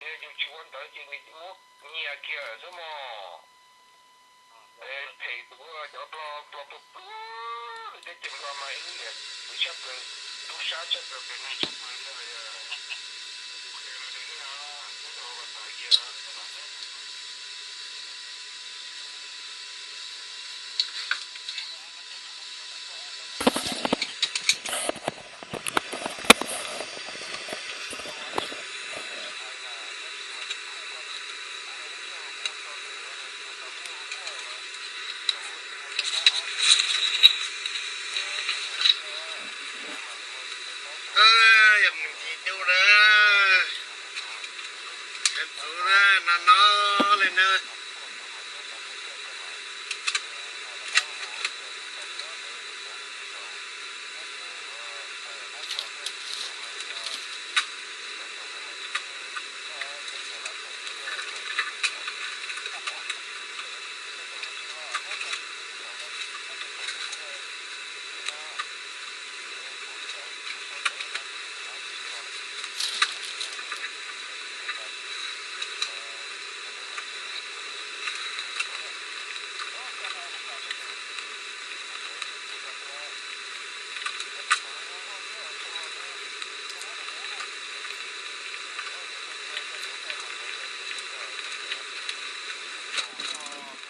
Yog yus tsis ua ntawd ces nws muab nyiag kiag xwb mog. Phem tus cov nplog pluag pluag, nws tej ceem nplog mas ib yam tshaj plaws, tub sab tshaj plaws, phem neeg tshaj plaws. Yog mus ncig ntuj na, txuv na, no no li na.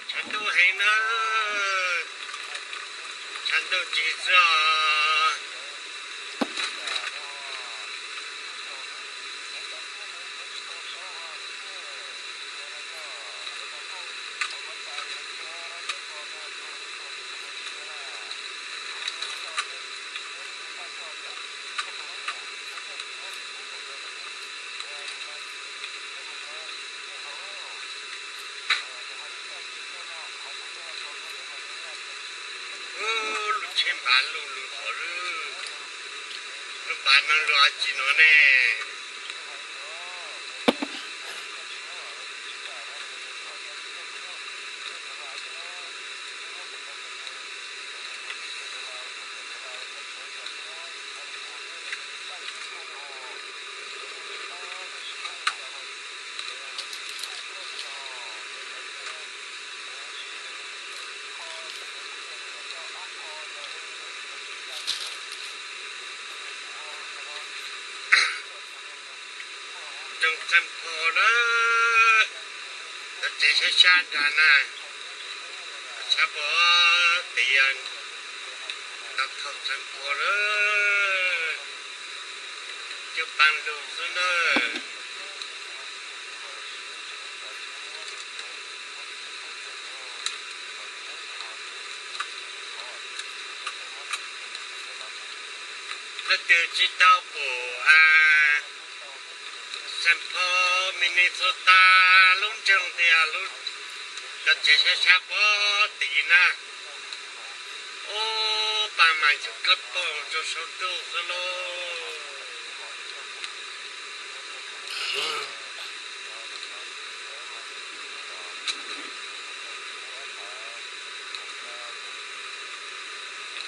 Tshav ntuj heev na, tshav ntuj ntsis xwb os. Ub, lub tsheb npav lug lug qhov lub, lub npav no lug dab tsi no ne? Tsoom Xeem Phos na, cov tsev sab sab nrad na, tshab pom tid, tau thaum Xeem Phos na, coj paj lug xwb na. Leej twg tsis tau pum Saint Paul, Minnesota, lub nroog tias lub, cov tsev sab sab pom tid na, ub, paj mas yug dlawb paug rau saum ntuj xwb lauj.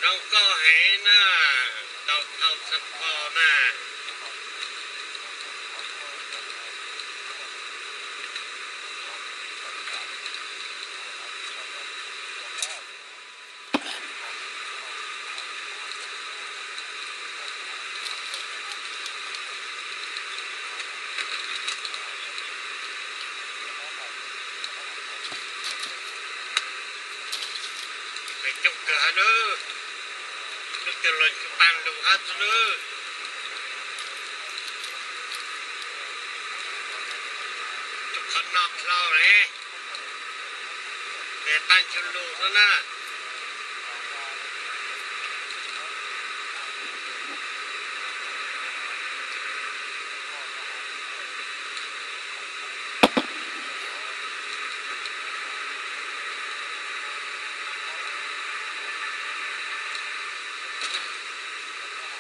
Zoo nkauj heev na, tau thaum Saint Paul na. Coob kawg hab lauj, leej twg los coj paj lug hab xwb lauj. Coj qhov no dlhau ne, ces paj ntsug lug xwb na.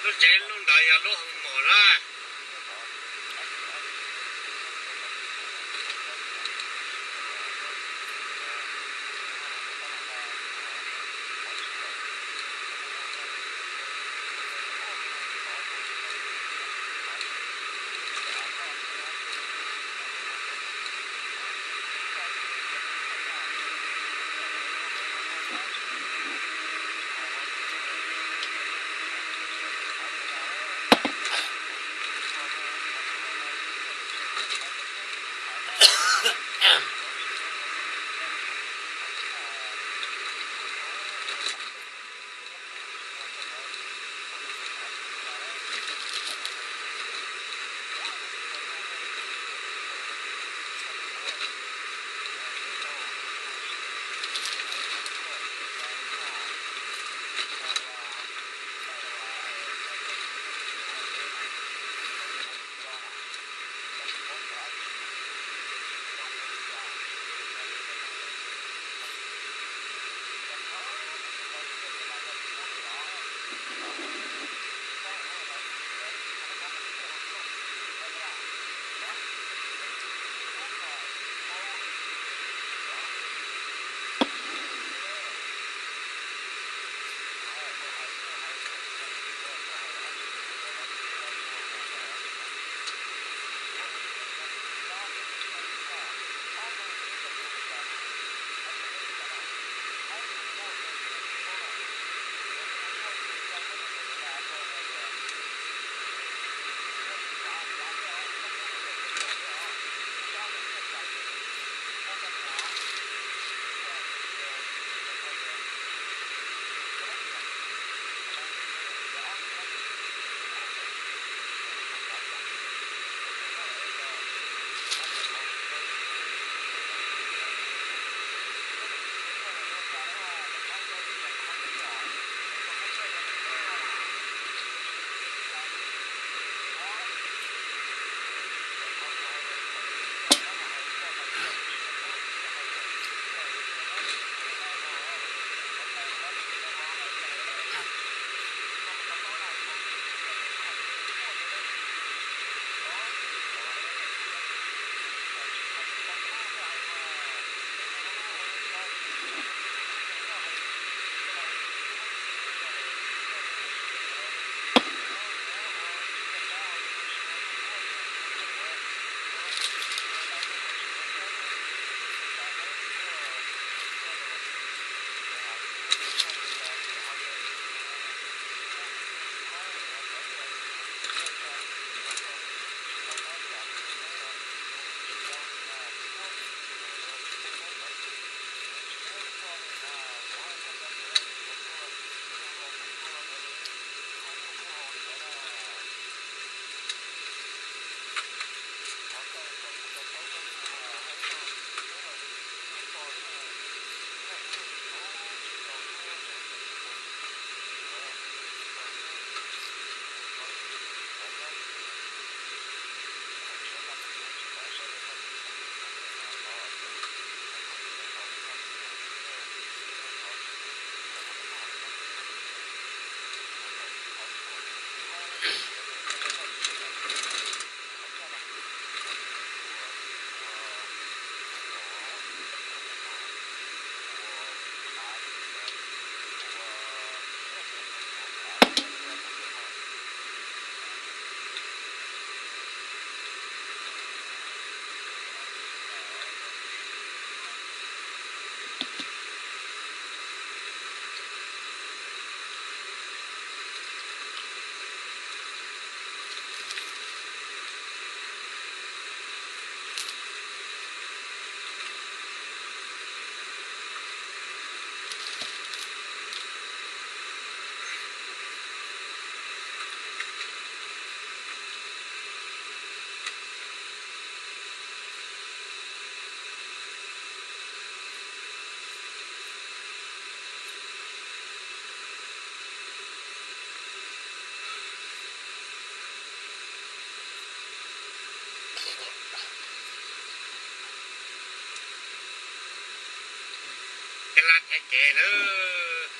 Lub tsev lub ntawd yog lub hoo mom na. Caj laj thaiv kev lawm.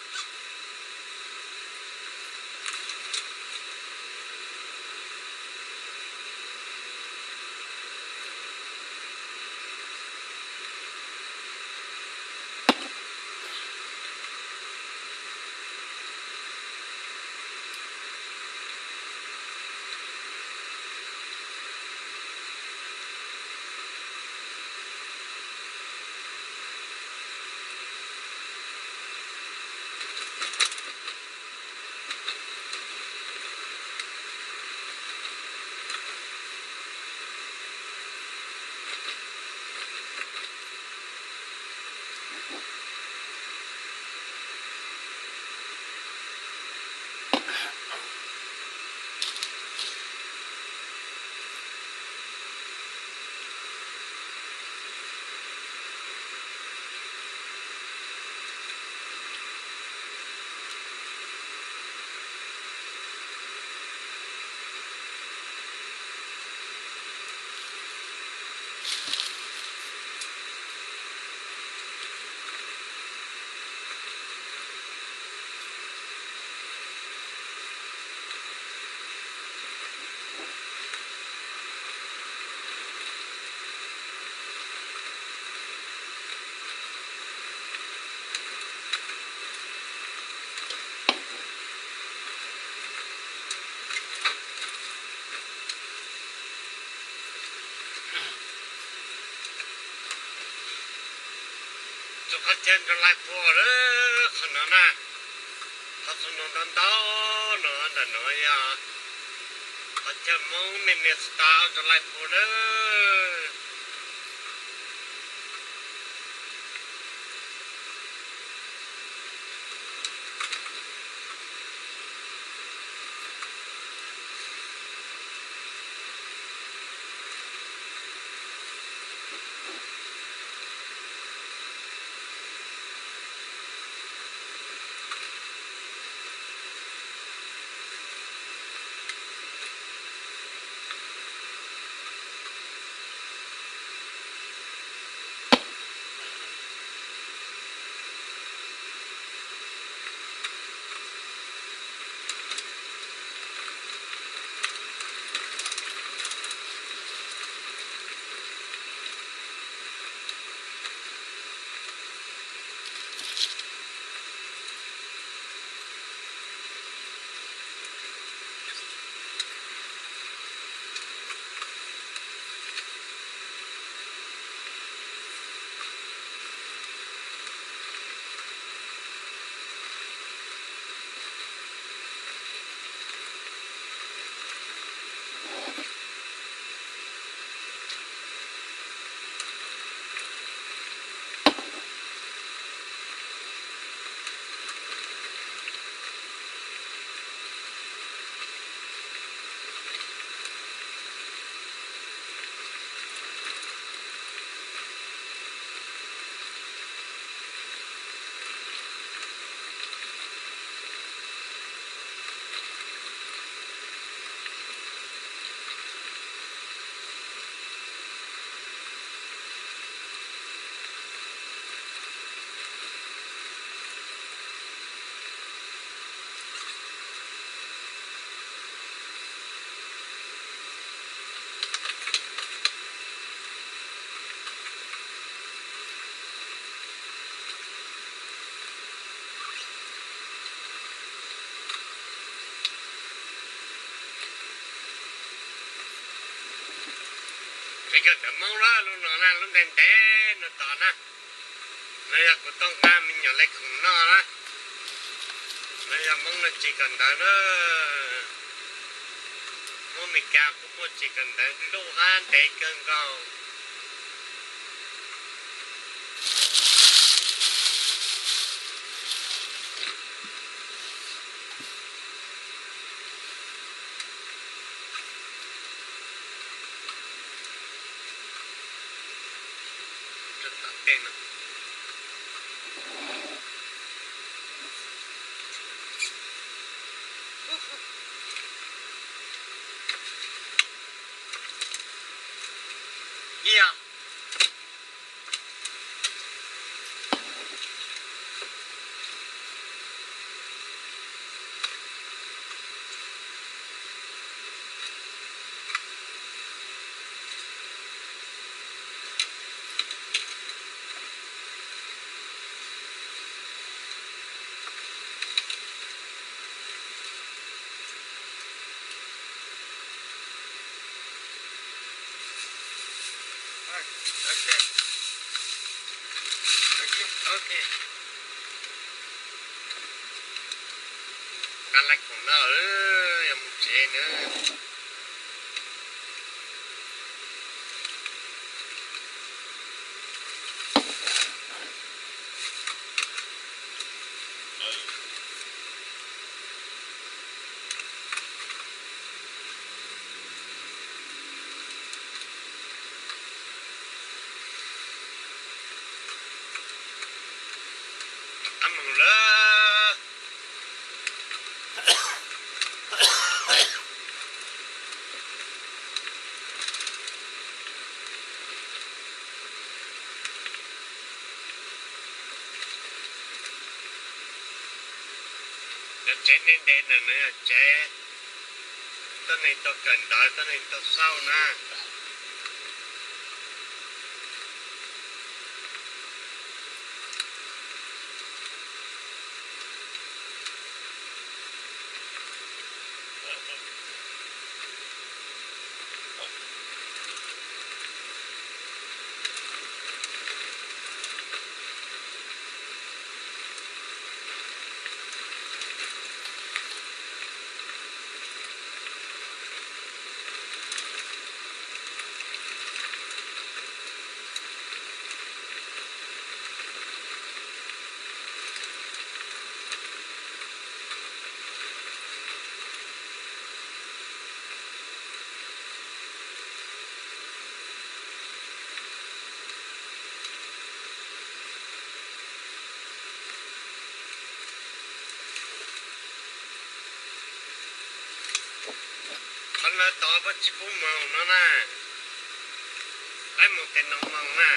Txog qhov chaw nrog lais pua lawm qhov no na, qhov txog no ntau ntau no ntawm no yog qhov chaw Hmoob me me tsis tau nrog lais pua lawm. Tsis yog cov Hmoob lub no na, lub ntev ntev no tos na. No yog kuv tuaj nqa me nyuam li khoom noj na. No yog Hmoob no tsis kawm ntawv na. Hmoob Meskas kuj muaj tsis kawm ntawv, lub hab ntev kawg nkaus. Ib yam. Ok, ok. Kab laib khoom no, yog mus tsev na. Ab moog lawm. Cov tsev nej nte ntawm no yog tsev tuab neeg tau kawm ntawv, tuab neeg tau xauj na. Qhov no tod puab tsis pub moog no na, peb moog tes no moog na.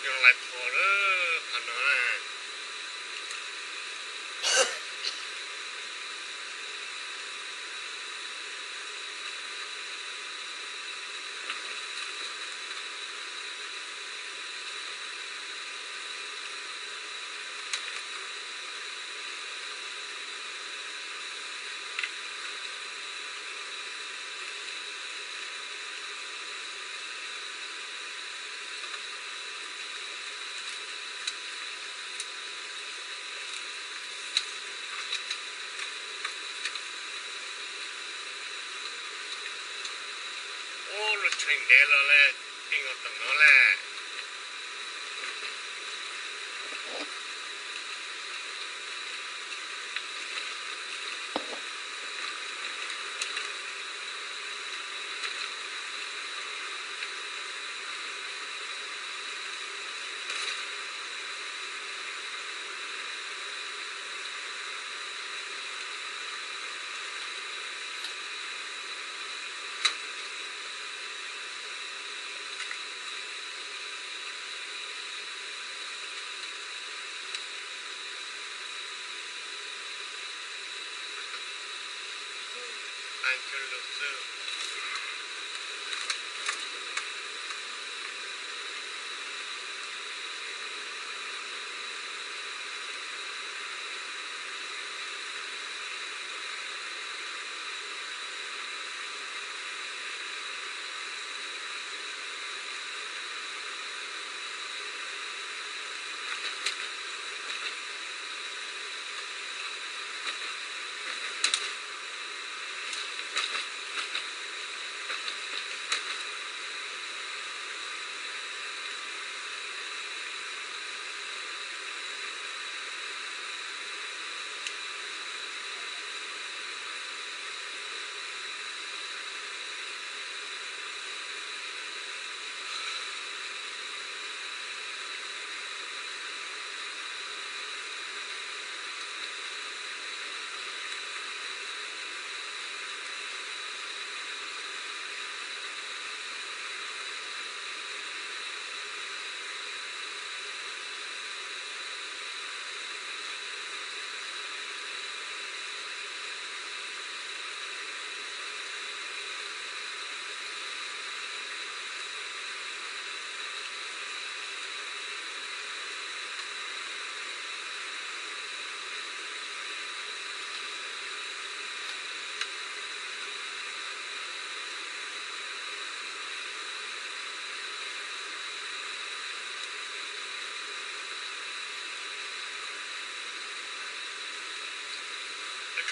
Cov lais phuam lawm qhov no na. Ub, lub tsheb ntev los le, pib nkaus tom no le.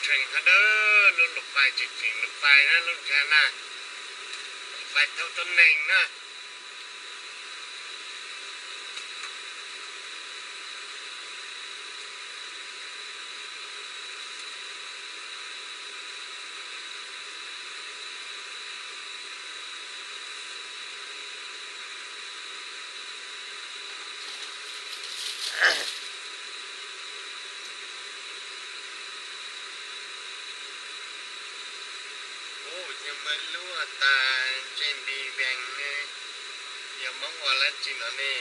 Tseem ho dawb, lub lub pais tseem tseem lub pais na, lub ntsha na, lub pais thauj tuab neeg na. Ub, yog muaj lub tas ntsej nti vees ne, yog Hmoob ua dab tsi no ne?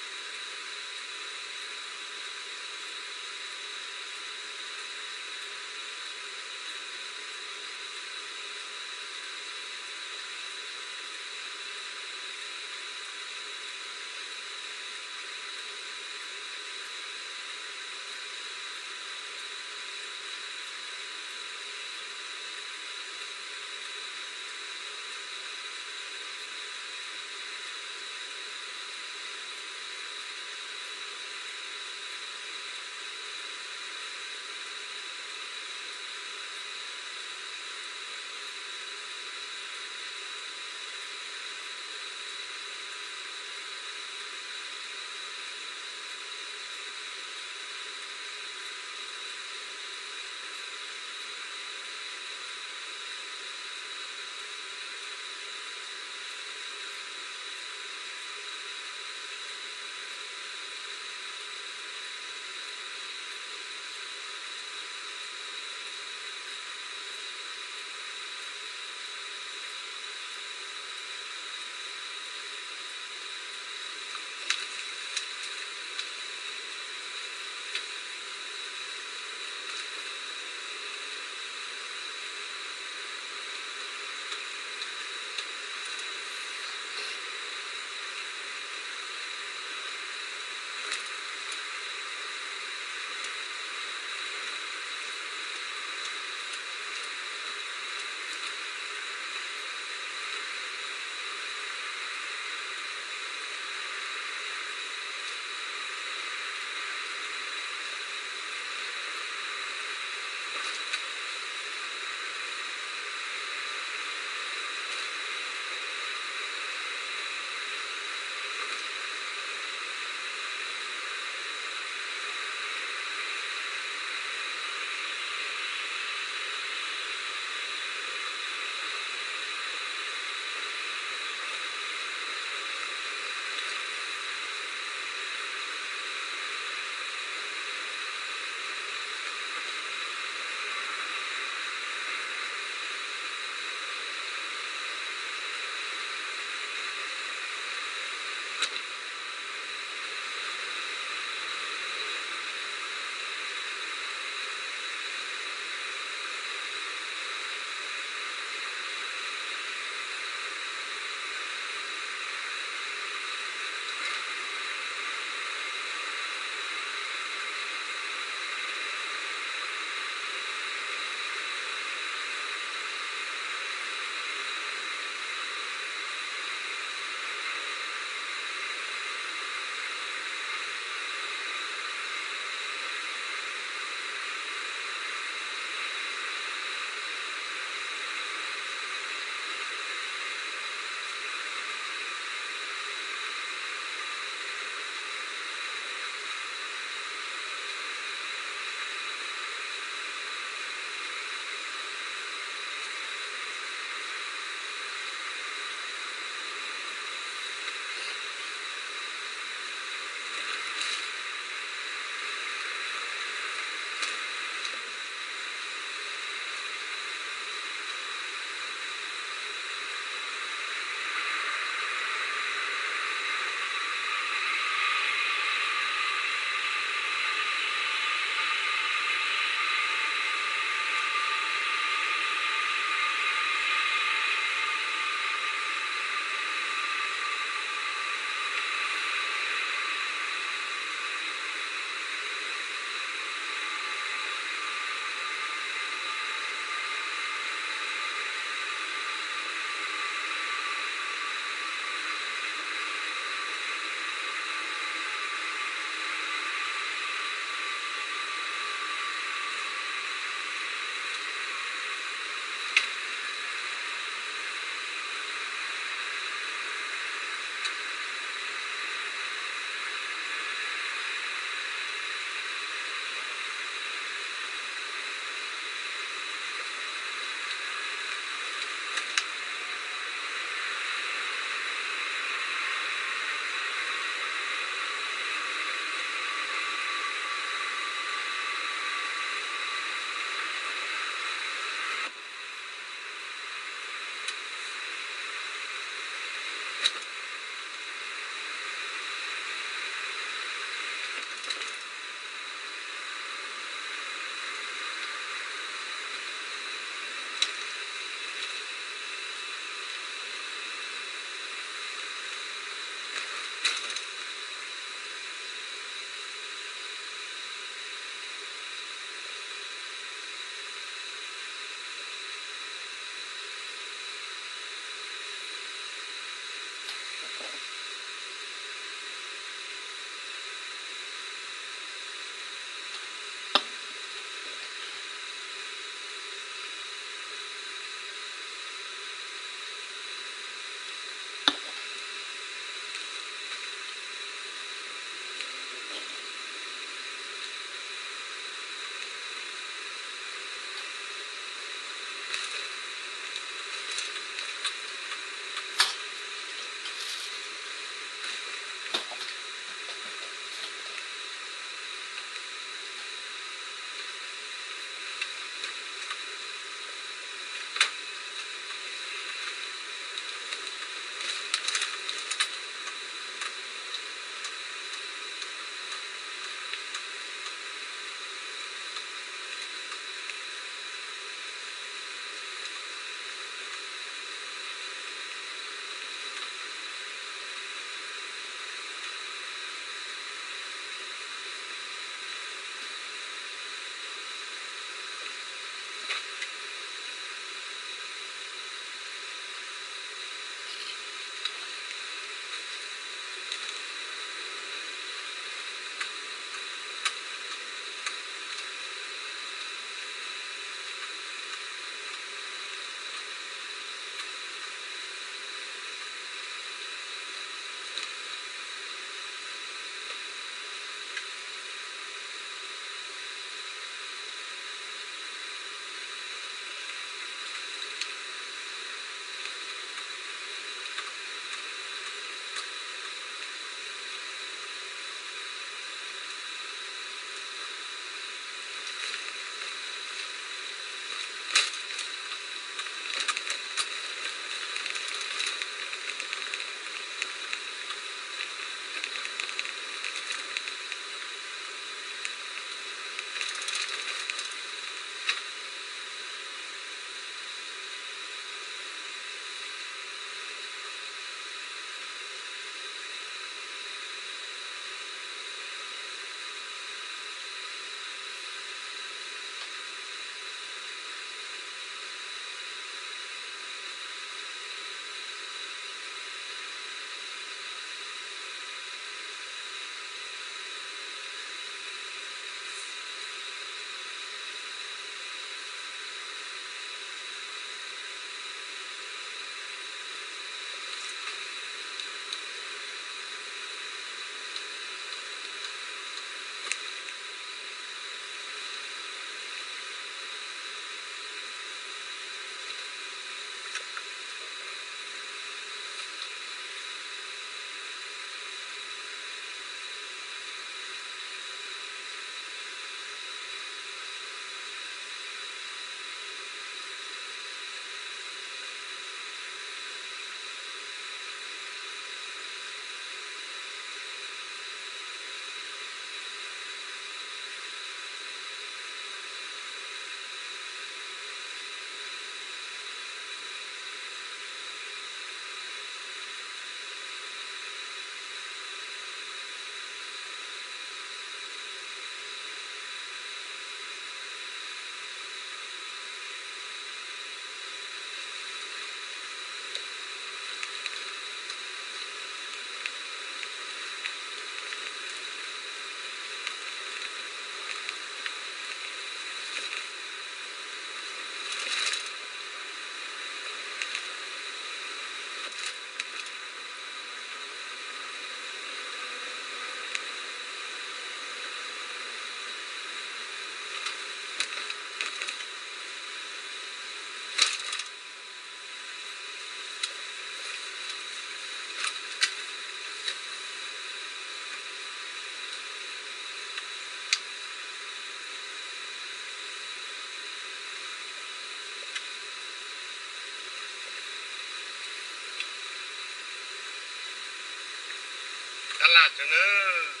laj tsav nawb.